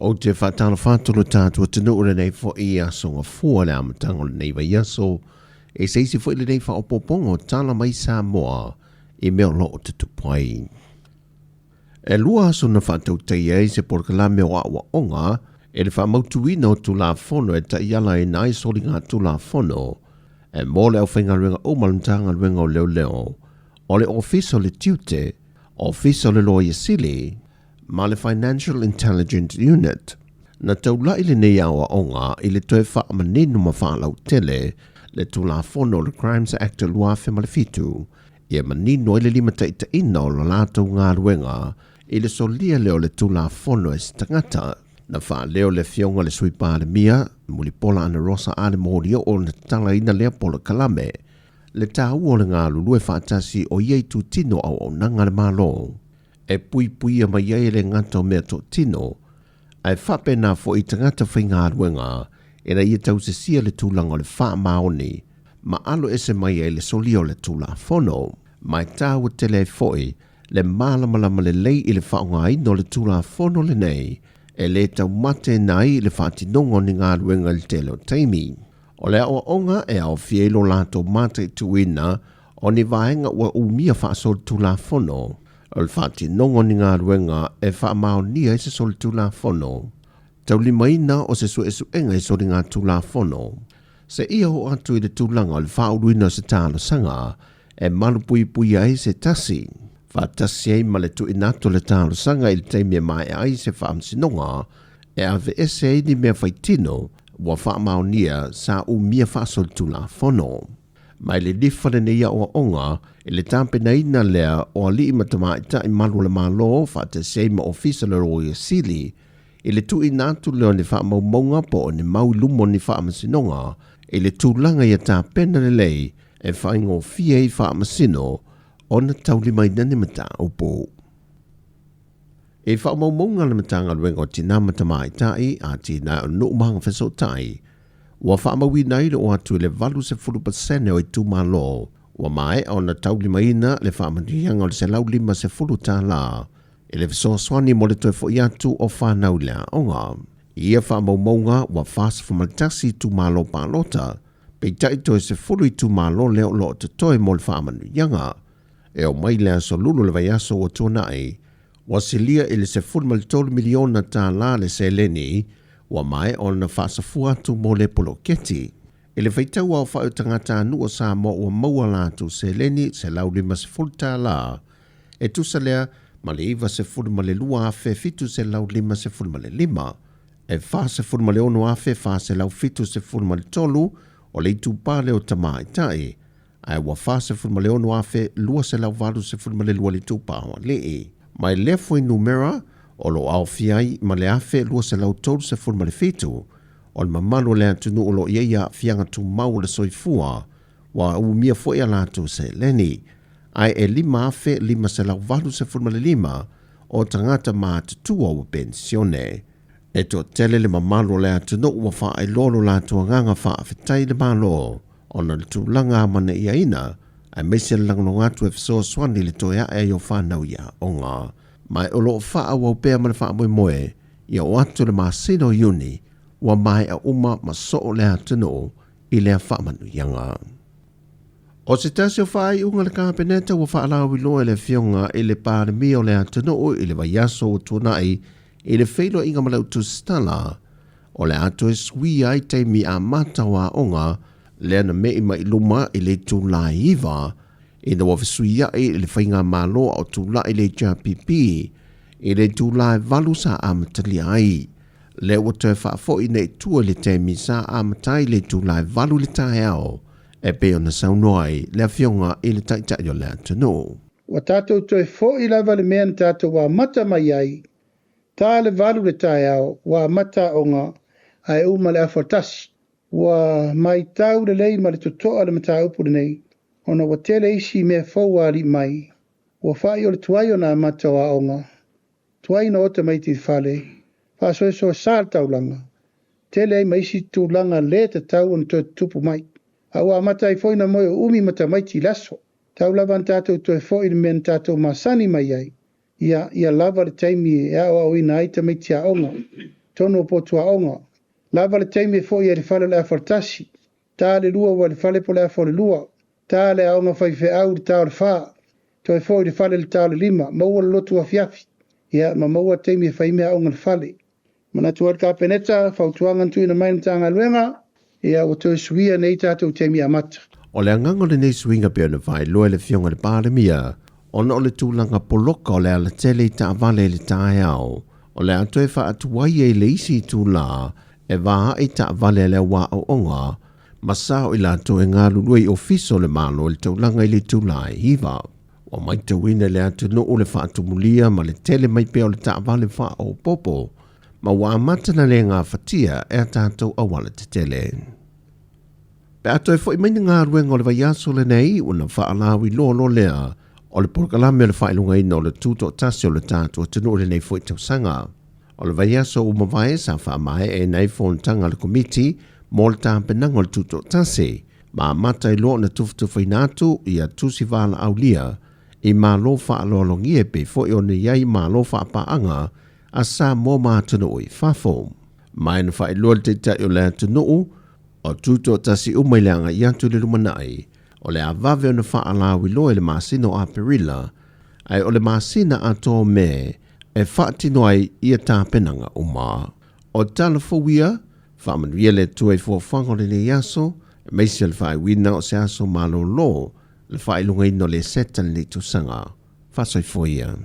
Ou te faatalofa atu lo tatou atunuu lenei foi aso gafua le amataga o lenei vaiaso e se isi foi lenei faaopoopoga o tala mai Samoa i mea o lo o tutupu ai. E 2 aso na faatautaia ai se polokalame o aoaoga e le faamautuina o Tulafono e taialaina ai soliga Tulafono e mo le aufaigaluega uma o le Matagaluega o Leoleo, o le Ofisa o le Tiute, Ofisa o le Loia Sili, ma le Financial Intelligence Unit. Na taulai lenei aoaoga i le toe faamanino ma faalautele le Tulafono o le Crimes Act 2007, ia manino ai le limataitaiina o la latou galuega i le solia lea o le Tulafono e se tagata. Na faaleo le afioga i le Sui Palemia, Mulipola Anarosa Ale Molioo na tatalaina lea polokalame, le taua o le galulue faatasi o ia itutino auaunaga a le Malo, e puipuia mai ai e le gata o mea totino, ae faapena foi i tagata faigaluega ina ia tausisia le tulaga o le faamaoni ma alo ese mai ai le solia o le Tulafono. Ma e taua tele ai foi le malamalama lelei i le faaaogaina o le Tulafono lenei e le taumateina ai le faatinoga o ni galuega i le tele o taimi. O le aoaoga e aofia ai lo latou mataituina o ni vaega ua umia faasolitulafono, o le faatinoga o ni galuega e faamaonia ai se solitulafono, taulimaina o se suesuega i soligatulafono, seia oo atu i le tulaga o le faauluina o se talosaga e malupuipuia ai se tasi, faatasi ai ma le tuuina atu o le talosaga i le taimi e maea ai se faamasinoga e aveese ai ni mea faitino ua faamaonia sa umia faasolitulafono. Mai le lifa lenei aoaoga i le tapenaina lea o alii ma tamaitai malu o le Malo faatasi ai ma Ofisa o le Loia Sili i le tuuina atu lea o ni faamaumauga po o ni mau i luma o ni faamasinoga i le tulaga ia tapena lelei e faigofie ai faamasino ona taulimaina ni mataupu. I faamaumauga a le Matagaluega o Tinā ma Tamaitai, Atinae o Nuu ma Agafesootai, ua faamauina ai le oo atu i le 80% o itumalo ua maea ona taulimaina le faamanuiaga o le $150 i le fesoasoani mo le toe foi atu o fanau i le aoga. I ia faamaumauga ua 41 itumalo palota, peitai toe 10 itumalo lea o lo o totoe mo le faamanuiaga. E oo mai le aso Lulu le vaiaso ua tuanai, ua silia i le $13 miliona tālā le seleni ua maea ona faasafua atu mo le poloketi. I le faitau aofai o tagatanuu o Samoa ua maua latou seleni $150, e tusa lea ma le 92,755, e 46,473 o le itupa lea o tamaitai, ae ua 46,282 le itupa o alii. Mai lea fuainumera o lo o aofia ai ma le 1,237 o le mamalu o le atunuu o lo o i ai aafiaga tumau o le soifua, ua umia foi a latou seleni, ae e 5,585 o tagata matutua ua penisione. E toatele le mamalu o le atunuu ua faailoa lo latou agaga faafetai i le Malo ona o le tulaga amanaiaina, aemaise le lagolago atu e fesoasoani i le toe ae ai o fanau i aoga. Ma o lo o faaauau pea ma le faamoemoe ia oo atu le masina o Iuni ua maea uma ma soo le atunuu i lea faamanuiaga. O se tasi o faaiuga le Kapeneta ua faalauiloa e le afioga i le Palemia o le atunuu i le vaiaso ua tuanai i le feiloaiga ma le autusitala, o le a toe suia ai taimi amata o aoga lea na me'i mai luma i le itula e 9 ina ua fesuiai i le faigamalo a o tulai le HRPP i le itula e 8 sa amatalia ai. Lea ua toe faafoi nei tua i le taimi sa amata ai le itula e 8 i le taeao, e pei ona saunoa ai le afioga i le Taitai o le atunuu. Ua tatou toe foi lava le mea na tatou amata mai ai, ta le 8 le taeao, ua amata aoga, ae uma le afa tasi. Ua maitau lelei ma le totoa le mataupu lenei, ona ua tele isi mea fou ua alii mai. Ua fai o le tuai ona amata o aoga, tuai na o tamaiti i le fale, faasoesoe sa le taulaga, tele ai ma isi tulaga le tatau ona toe tutupu mai. A ua amata ai foi na moe o umi ma tamaiti i le aso. Tau lava na tatou toe foi le mea na tatou masani mai ai, ia lava le taimi e aoaoina ai tamaiti aoga. totonu o potu aoga. Lava le taimi e fo'i ai i le fale o le afa o le tasi, ta le lua ua i le fale po o le afa o le lua, ta le aoga faifeau i le ta o le fa, toe fo'i i le fale i le ta o le lima, maua le lotu afiafi, ia ma maua taimi e fai ai meaaoga i le fale. Manatu ai le Kapeneta, fautuaga na tuuina mai e le Matagaluega, ia ua toe suia nei tatou taimi amata. O le agaga o lenei suiga pei ona faailoa e le Afioga i le Palemia, ona o le tulaga poloka o le alatele i taavale i le taeao, o le a toe faatuai ai le isi itula e vaai taavale a le au aoaoga ma sao i latou e galulue i ofisa o le Malo i le taulaga i le itula e 9. Ua matauina e le atunuu le faatumulia ma le tele mai pea o le taavale faaopoopo ma ua amata ona le gafatia e a tatou auala tetele. Pe a toe foi mai ni galuega o le vaiaso lenei, ona faalauiloa loa lea o le polokalame o le faailogaina o le tutoatasi o le tatou atunuu i lenei foi tausaga. O le vaiaso ua mavae sa faamaeaina ai fonotaga a le Komiti mo le tapenaga o le tutoatasi, ma amata ai loa ona tufatufaina atu ia tusi valaaulia i Malo faaaloalogia e pei foi ona i ai Malo faapaaga a Samoa ma atunuu i fafo. Ma e na faailoa le Taitai o le atunuu, o tutoatasi uma i le agai atu i le lumanai, o le a vave ona faalauiloa i le masina o Aperila, ae o le masina atoa o Me e faatino ai ia tapenaga uma. O tala fou ia, faamanuia le Atua i fuafuaga o lenei aso, aemaise o le faaiuina o se aso malolo, le faailogaina o le Eseta lenei tausaga. Faasoifua ia.